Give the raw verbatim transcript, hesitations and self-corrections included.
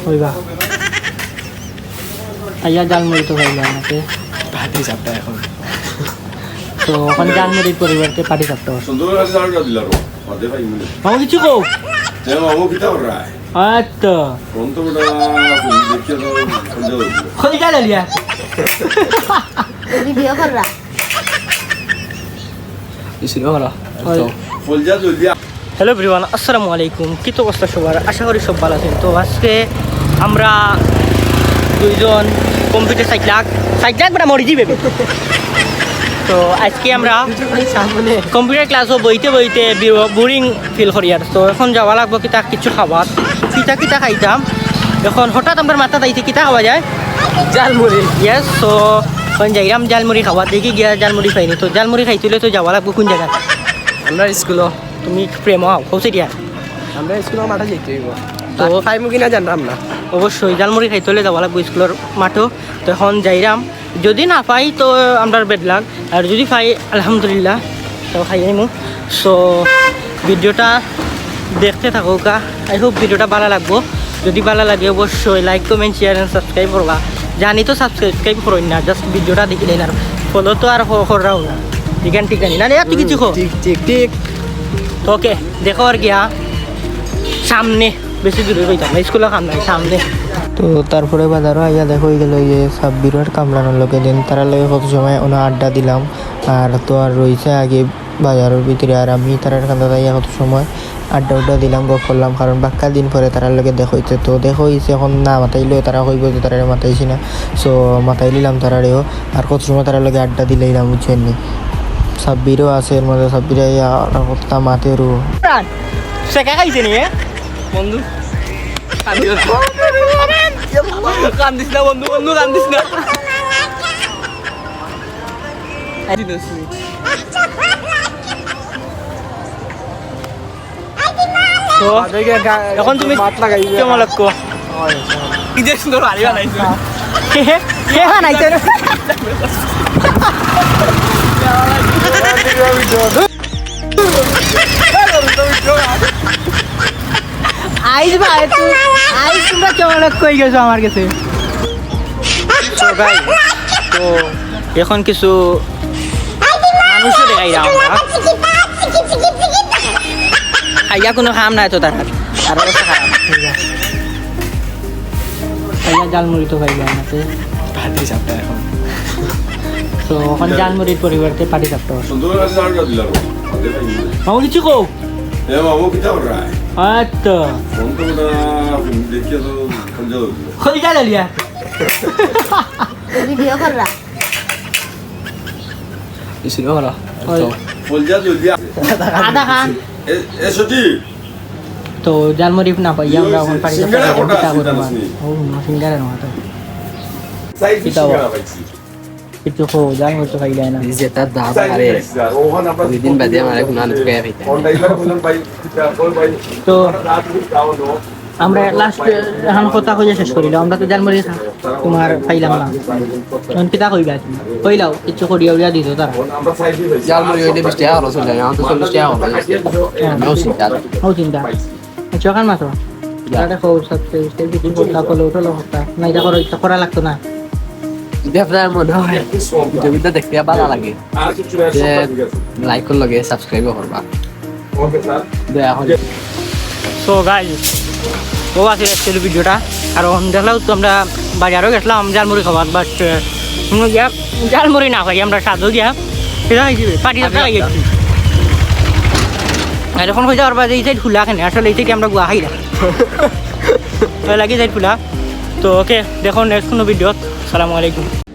কইবা? আইয়া জালমুড়ি তো খাইলাম, ওকে। পাটি সাপটা এখন। তো এখন জালমুড়ির পরিবর্তে পাটি সাপটা। সুন্দর করে জালটা দিলা রো। বাদে ভাই মনে। মামু কিছু কও? এ মামু কিতা কর রা? আচ্ছা। কোন তো বেটা, তুমি দেখিয়া তো, কোন জায়গা হইলো? খোল জাল লিয়া। ভিডিও কর রা। ইসিনো করা। ওই। তো। ফুল যা জলদি আ- হ্যালো এভরিওয়ান, আসসালামু আলাইকুম। কিতা অবস্থা সবার? আশা করি সব ভালা আছইন। তো আজকে আমরা দুইজন কম্পিউটার সাইট লাখ, সাইট লাখ বেটা মরি যাইবে। তো আজকে আমরা কম্পিউটার ক্লাসো বইতে বইতে বি-, বোরিং ফিল করিয়ার। তো এখন যাওয়া লাগবো কিতা কিছু খাবার, কিতা কিতা খাইতাম। এখন হঠাৎ আমরার মাথাত আইছে কিতা খাওয়া যায়? জালমুড়ি। ইয়েস, তো এখন যাইরাম জালমুড়ি খাওয়া, দেখি গিয়া জালমুড়ি পাইনি। তো জালমুড়ি খাইতে অইলে তো যাওয়া লাগবো কোন জাগাত? আমরার স্কুলো। তুমি প্রেম হও, কৌশে দিয়া। আমরার স্কুলো মাঠো যাইতে অইবো। তো তো পাইমু কিনা জানরাম না। অবশ্যই জালমুড়ি খাইতে অইলে যাওয়া লাগবো স্কুলর মাঠো। তো এখন যাইরাম, যদি না পাই তো আমরার ব্যাড লাক, আর যদি পাই আলহামদুলিল্লাহ, তো খাই আইমু। সো ভিডিওটা দেখতে থাকউক্কা। I hope ভিডিওটা ভালা লাগবো। যদি ভালা লাগে অবশ্যই like, comment, share and subscribe করবা। জানি তো subscribe করইন না, just ভিডিওটা দেখিলাইন আর ফলো তো আর হ-, কররাও না। ঠিক আনি, ঠিক আনি। না, না, তুই কিছু কো। ঠিক, ঠিক, ঠিক। তো ওকে, দেখা অর গিয়া সামনে, বেশি দূরে কইতাম না, স্কুলো কাম নাই, সামনে। তো তারপরে বাজারো আইয়া দেখা অইগেলো যে সাব্বির আর কামরানর লগে, then তারার লগে কত সময় অনো আড্ডা দিলাম। আর তো আর রইছে আগে বাজারর ভিতরে, আর আমি তারার কান্দাত আইয়া কত সময় আড্ডা উড্ডা দিলাম, গপ করলাম, কারণ বাক্কা দিন পরে তারার লগে দেখা অইছে। তো দেখা অইছে, এখন না মাতাইলেও তারা কইবো যে তারারে মাতাইছি না। So মাতাইলিলাম তারারেও, আর কত সময় তারার লগে আড্ডা দিলাইলাম, বুঝছইন নি? সাব্বিরও আছে এর মাঝে, সাব্বিরে আইয়া আর কথা মাতেরও। সেকা খাইছে নি, এ? বন্ধু, কান্দিস না। কান্দিস না বন্ধু, বন্ধু কান্দিস না। তো, এখন তুমি মাত লাগাই দিবে। কেমন লাগবো? কি যে সুন্দর বাড়ি বানাইছো। কে, কে বানাইছে? আইজ ভাই, তু-, আইজ তুমরা কেমন লাগবো কই গেছো আমার গেছে? So guys, তো এখন কিছু মানুষও দেখাইলাম আমরা। খাইয়া কোনো কাম নাই তো তারার, আর অবস্থা খারাপ। খাইয়া জালমুড়ি তো খাইলাম না, তো পাটি সাপটা এখন। তো এখন জালমুড়ির পরিবর্তে পাটি সাপটা। সুন্দর করে জালটা দিলা রো। মামু কিছু কও? এ মামু কিতা কর রা? আচ্ছা। ফোন তো না, দেখিয়া তো ফোন যাও। খোল জাল লিয়া। ভিডিও কর রা। ইসিনো করা। ওই। তো। ফুল যা জলদি আ- আধা খান। এ, এ সতী। তো জালমুড়ি না পাই, আমরা এখন পাটি সিঙ্গারা সাপটা কোটা কিতা আছে করবো? জানিস নি? ও, না, সিঙ্গারা না তো। সাইড কিতা সিঙ্গারা বা? পাইছি। কিছু কো, জালমুড়ি তো খাইলে না। এই যে তার দাম সাইড আরে, পাইছি, আর ওখানে আমরা দুই দিন বাদে আমার এখন আলু খাইয়া খাইতে। কোনটা এবার বললাম ভাই, কিতা, ওই ভাই, তো রাত যাও না। আমরা লাস্ট এখন কথা কইয়া শেষ করিলাম, আমরা তো জালমুড়ি খা-, তোমার পাইলাম না। এখন কিতা কইবা তুমি? কইলাও, কিছু করিয়া উড়িয়া দিত তারা। জালমুড়ি অইলে বিশ টেকা খরচ অই যায়, আমার তো চল্লিশ টেকা খরচ অইছে। হ্যাঁ। আমিও চিন্তা। ও চিন্তা। আচ্ছা, ওখান মাত্র। যা। তাহলে কও, subscribe, subscribe কিছু করতা, follow টলো করতা। না, এটা করো, এটা করা লাগতো না। দেখলে মনে হয় ভিডিওটা দেখতে ভালা লাগে। যে like করো, subscribe করবা। দয়া করে। So guys, ও আছিল actually ভিডিওটা। আর অখন দেখলাও তো আমরা বাজারও গেছিলাম জালমুড়ি খাবার, but, আহ, আমরা গিয়া জালমুড়ি না খাই, আমরা সাদো গিয়া এটা খাইছি, পাটি সাপটা খাই গেছি। আর এখন কইতা পারবা যে এই সাইড খোলা কেনে, আসলে এই সাইডে আমরা গুয়া খাই না। তো লাগি সাইড খোলা। তো ওকে, দেখো নেক্সট কোনো ভিডিও। সালামু আলাইকুম।